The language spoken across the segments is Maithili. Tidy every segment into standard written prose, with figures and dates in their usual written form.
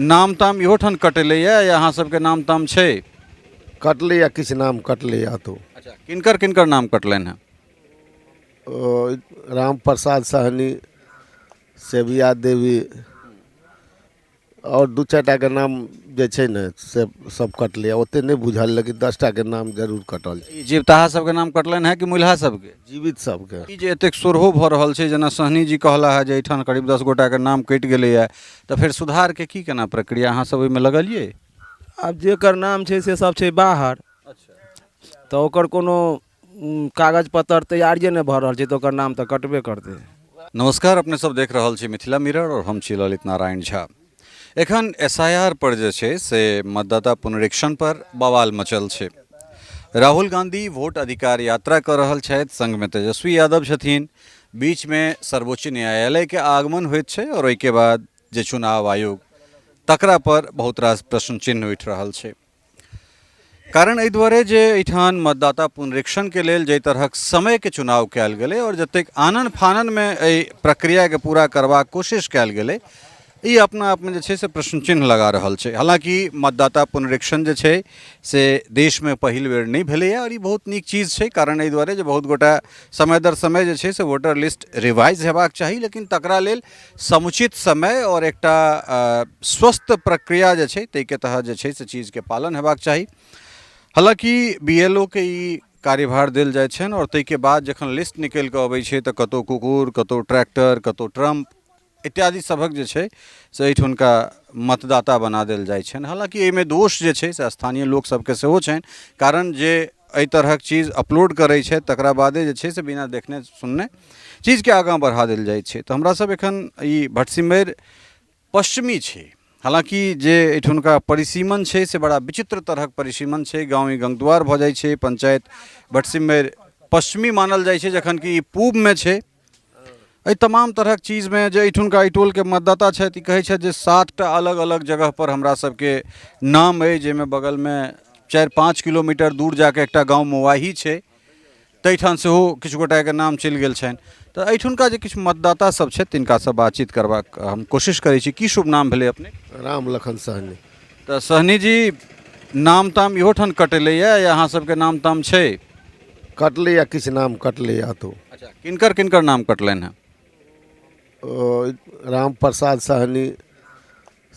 नाम ताम इहो ठाम कटेलैए या अहाँ सबके नाम ताम छै? कटलैए, किछु नाम कटलैए एतौ। अच्छा, किनकर किनकर नाम कटलनि हेँ? ओ राम प्रसाद सहनी, सेबिया देवी आओर दू चारि टाके नाम जे छै ने से सब कटलैए। ओतेक नहि बुझल, लेकिन 10 टाके नाम जरूर कटल छै। ई जीवताहा सबके नाम कटलनि हेँ कि मुइलहा सबके? जीवित सबके। ई जे एतेक सोरहो भऽ रहल छै, जेना सहनी जी कहला हेँ जे एहिठाम करीब 10 गोटाके नाम कटि गेलैए, तऽ फेर सुधारके की केना प्रक्रिया, अहाँ सब ओहिमे लगलियै? आब जेकर नाम छै से सब छै बाहर। तऽ ओकर कोनो कागज पत्तर तैयारिए नहि भऽ रहल छै, तऽ ओकर नाम तऽ कटबे करतै। नमस्कार, अपने सब देख रहल छी मिथिला मिरर और हम छी ललित नारायण झा। एखन एस I R पर जे छै से मतदाता पुनरीक्षण पर बवाल मचल छै। राहुल गांधी वोट अधिकार यात्रा कऽ रहल छथि, संगमे तेजस्वी यादव छथिन। बीचमे सर्वोच्च न्यायालयके आगमन होइत छै और ओहिके बाद जे चुनाव आयोग तकरा पर बहुत रास प्रश्न चिन्ह उठि रहल छै। कारण एहि दुआरे जे एहिठाम मतदाता पुनरीक्षणके लेल जाहि तरहक समयके चुनाव कयल गेलै आओर जतेक आनन फाननमे एहि प्रक्रियाके पूरा करबाक कोशिश कयल गेलै, ई अपना आपमे जे छै से प्रश्न चिन्ह लगा रहल छै। हालाँकि मतदाता पुनरीक्षण जे छै से देशमे पहिल बेर नहि भेलैए आओर ई बहुत नीक चीज छै। कारण एहि दुआरे जे बहुत गोटा समय दर समय जे छै से वोटर लिस्ट रिवाइज हेबाक चाही, लेकिन तकरा लेल समुचित समय आओर एकटा स्वस्थ प्रक्रिया जे छै ताहिके तहत जे छै से चीजके पालन हेबाक चाही। हालाँकि बी एल ओ के ई कार्यभार देल जाइ छनि आओर ताहिके बाद जखन लिस्ट निकलि कऽ अबै छै तऽ कतहु कुकुर, कतहु ट्रैक्टर, कतहु ट्रम्प इत्यादि सभक जे छै से एहिठुनका मतदाता बना देल जाइ छनि। हालाँकि एहिमे दोष जे छै से स्थानीय लोक सबके सेहो छनि, कारण जे एहि तरहक चीज अपलोड करै छथि तकरा बादे जे छै से बिना देखने सुनने चीजके आगाँ बढ़ा देल जाइ छै। तऽ हमरा सब एखन ई भटसिमैर पश्चिमी छै, हालाँकि जे एहिठुनका परिसीमन छै से बड़ा विचित्र तरहक परिसीमन छै। गाँव ई गंगद्वार भऽ जाइ छै, पंचायत भटसिमैर पश्चिमी मानल जाइ छै, जखन कि ई पूबमे छै। एहि तमाम तरहक चीजमे जे एहिठुनका एहि टोलके मतदाता छथि, ई कहै छथि जे 7टा अलग अलग जगहपर हमरा सबके नाम अइ, जाहिमे बगलमे 4-5 किलोमीटर दूर जाकऽ एकटा गाँव मोवाही छै, ताहिठाम सेहो किछु गोटाके नाम चलि गेल छनि। तऽ एहिठुनका जे किछु मतदाता सब छथि तिनकासँ बातचीत करबाक हम कोशिश करै छी। की शुभ नाम भेलै अपने? राम लखन सहनी। तऽ सहनी जी, नाम ताम इहो ठाम कटेलैए या अहाँ सबके नाम ताम छै? कटलैए, किछु नाम कटलैए एतौ। अच्छा, किनकर किनकर नाम कटलनि हेँ? ओ राम प्रसाद सहनी,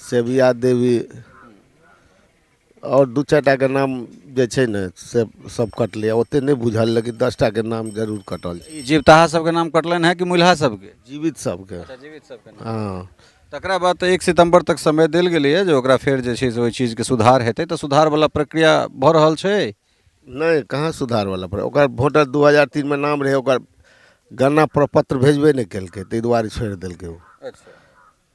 सेबिया देवी आओर दू चारि टाके नाम जे छै ने से सब कटलैए। ओतेक नहि बुझल, लेकिन 10 टाके नाम जरूर कटल छै। ई जीवताहा सबके नाम कटलनि हेँ कि मुइलहा सबके? जीवित सबके। अच्छा, जीवित सबके नाम। हँ। तकरा बाद तऽ 1 सितम्बर तक समय देल गेलैए जे ओकरा फेर जे छै से ओहि चीजके सुधार हेतै, तऽ सुधारवला प्रक्रिया भऽ रहल छै? नहि, कहाँ सुधारवला पर। ओकर वोटर 2003मे नाम रहै, ओकर गणना प्रपत्र भेजबे नहि केलकै, ताहि दुआरे छोड़ि देलकै ओ। अच्छा।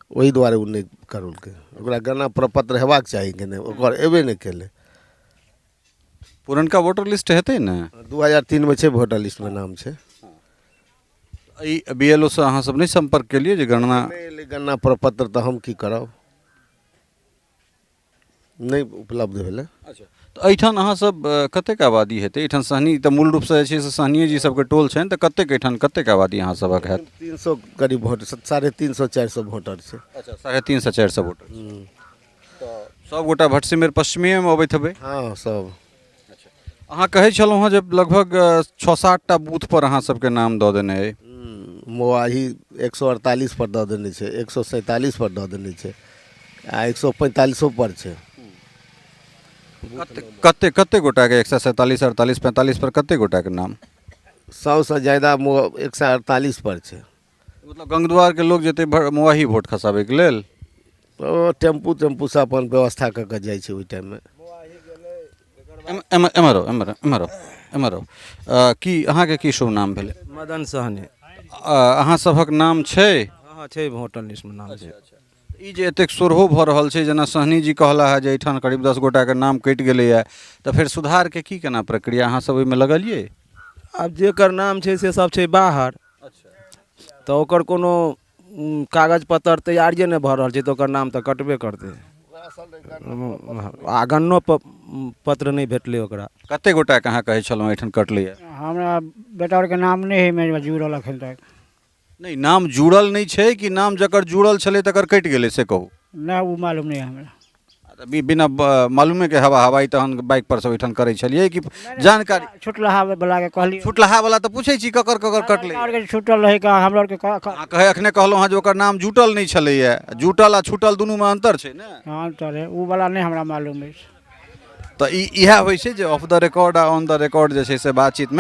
ओहि दुआरे ओ नहि करौलकै। ओकरा गणना प्रपत्र हेबाक चाही कि नहि, ओकर अयबे नहि केलै। पुरनका वोटर लिस्ट हेतै ने? 2003मे छै, वोटर लिस्टमे नाम छै। ई बी एल ओ सँ अहाँ सब नहि सम्पर्क केलियै जे गणना नहि एलै गणना प्रपत्र तऽ हम की करब, नहि उपलब्ध भेलै। अच्छा, तऽ एहिठाम अहाँ सब कतेक आबादी हेतै एहिठाम? सहनी तऽ मूल रूपसँ जे छै से सहनिए जी सबके टोल छनि, तऽ कतेक एहिठाम कतेक आबादी अहाँ सबक हैत? 300 करीब वोट, 350 400 वोटर छै। अच्छा, 350 400 वोटर। तऽ सब गोटा भटसिमैर पश्चिमेमे अबैत हेबै? हँ, सब। अच्छा, अहाँ कहै छलहुँ हँ जे लगभग 6-7 टा बूथपर अहाँ सबके नाम दऽ देने अइ। मोआही 148 पर दऽ देने छै, 147 पर दऽ देने छै आ 145 पर छै। कते कते गोटाके 147, 48, 45 पर कते गोटाके नाम? 100सँ ज्यादा 148 पर छै। मतलब गंगद्वारके लोक जेतै मोआही वोट खसाबैके लेल? ओ टेम्पू तेम्पूसँ अपन व्यवस्था कऽ कऽ जाइ छै ओहि टाइममे। एम्हर एम्हर आउ, एम्हर एम्हर आउ, एम्हर आउ। की अहाँके की शुभ नाम भेलै? मदन सहनी। अहाँ सभक नाम छै? हँ, छै, वोटर लिस्टमे नाम छै। ई जे एतेक सोरहो भऽ रहल छै, जेना सहनी जी कहला हे जे एहिठाम करीब 10 गोटाके नाम कटि गेलैए, तऽ फेर सुधारके की केना प्रक्रिया, अहाँ सब ओहिमे लगलियै? आब जेकर नाम छै से सब छै बाहर। तऽ ओकर कोनो कागज पत्तर तैयारिए नहि भऽ रहल छै, तऽ ओकर नाम तऽ कटबे करतै। आ गणनो पत्र नहि भेटलै ओकरा। कते गोटाके अहाँ कहै छलहुँ एहिठाम कटलैए? हमरा बेटा आरके नाम नहि हइ मेजमे जुड़ल एखन तक। नहि, नाम जुड़ल नहि छै कि नाम जकर जुड़ल छलै तकर कटि गेलै से कहू? नहि, ओ मालूम नहि हमरा। तऽ बिना मालूमे के हवा हवाई तहन बाइक पर से ओहिठाम करै छलियै कि जानकारी? छुटलहा वला के कहलियै। छुटलहा वला तऽ पूछै छी ककर ककर कटलै। हमरा आरके छुटल रहै का, हमरा आरके अहाँ कहै अखने कहलहुँ हँ जे ओकर नाम जुटल नहि छलैए। जुटल आ छुटल दुनूमे अन्तर छै ने? हँ, तऽ रहै ओ वला नहि हमरा मालूम अछि। तऽ ई इएह होइ छै जे ऑफ the record आ ऑन the record जे छै से बातचीतमे।